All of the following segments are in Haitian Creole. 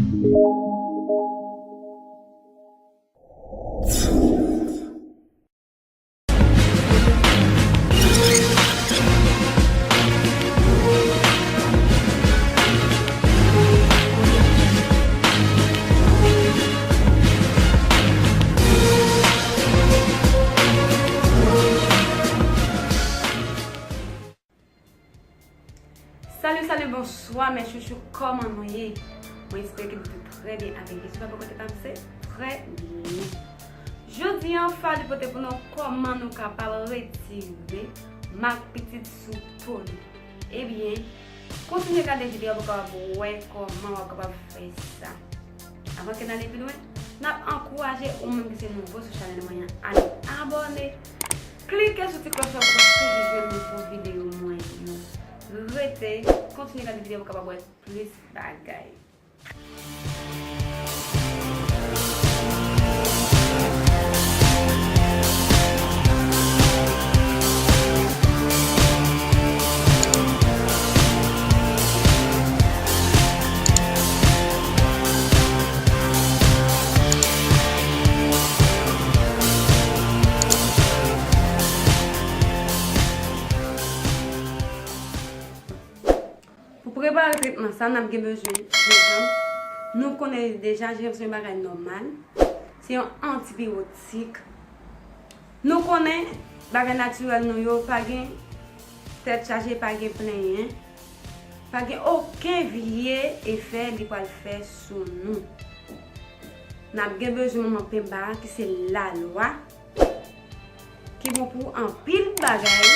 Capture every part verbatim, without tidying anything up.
Salut, salut, bonswa, mes chouchous, kòman nou ye? Mwen espere ke nou tout trè byen avèk Jezi, papa kote pa m se trè byen. Jodi an, Fally pote pou nou kòman nou kapab retire mak pitit sou po nou. Ebyen, kontinye gade videyo pou w kapab wè kòman w ap kapab fè sa. Avan ke n ale pi lwen, n ap ankouraje ou menm ki se nouvo sou chanèl mwen an, ale abòne, klike sou ti klòch la pou w toujou jwenn nouvo videyo mwen yo. Rete, kontinye gade videyo pou w kapab wè plis bagay. Pou prepare tretman sa, n ap gen bezwen jenjanm. Nou konnen deja jenjanm se yon bagay nòmal. Se yon antibiyotik. Nou konnen bagay natirèl nou yo pa gen tèt chaje, pa gen plenyen, pa gen okenn vye efè li pral fè sou nou. N ap gen bezwen manman penba a ki se lalwa, ki bon pou anpil bagay.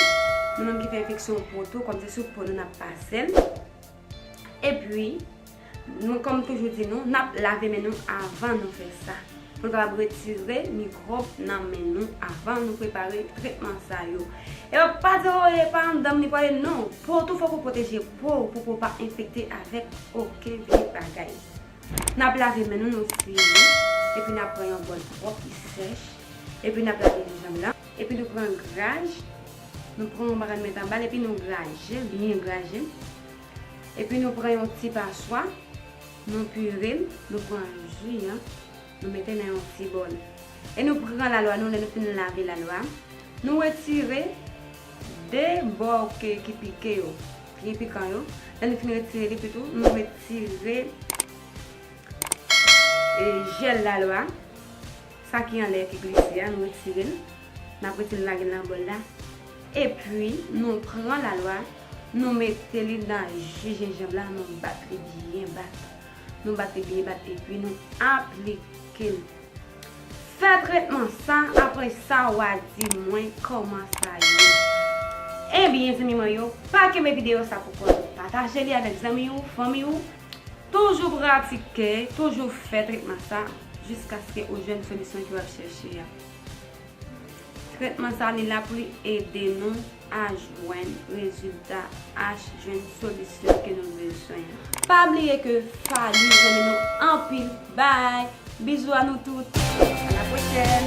Nou menm ki fè enfeksyon po tou, kòm se sou po nou n ap pase l. Epi, nou, kòm m toujou di nou, n ap lave men nou avan nou fè sa. Pou n kapab retire mikwòb nan men nou avan nou prepare tretman sa yo. E pa di, "O, e pa anndan m li prale." Non, po tou fòk ou pwoteje po w pou po w pa enfekte avèk okenn vye bagay. N ap lave men nou, nou siye, epi n ap pran yon bòl pwòp ki sèch, epi n ap lave jenjanm lan, epi nou pran graj, nou pran yon bagay nou met anba l, epi nou graje l, byen graje l, epi nou pran yon ti paswa, nou pire l, nou pran ji an, nou mete nan yon ti bòl. E nou pran lalwa nou, lè nou fin lave lalwa, nou retire de bò ke, ki pike yo, ki pikan yo. Lè nou fin retire li tou, nou retire, e, jèl lalwa, sa ki anlè ki glise a, nou retire l. N ap retire l lage l nan bòl la. Epi, nou pran lalwa, nou mete li nan ji jenjanm la, nou bat li byen bat. Nou bat li byen bat, epi nou aplike l. Fè tretman sa, apre sa, w a di mwen kòman sa ye. Ebyen, zanmi mwen yo, pa kenbe videyo sa pou kont ou. Pataje li avèk zanmi ou, fanmi ou. Toujou pratike, toujou fè tretman sa jiskaske ou jwenn solisyon ke w ap chèche a. Tretman sa, li la pou li ede nou a jwenn rezilta, a jwenn solisyon ke nou bezwen an. Pa bliye ke Fally renmen nou anpil. Bye! Bizou a nou tout. A la pwochèn.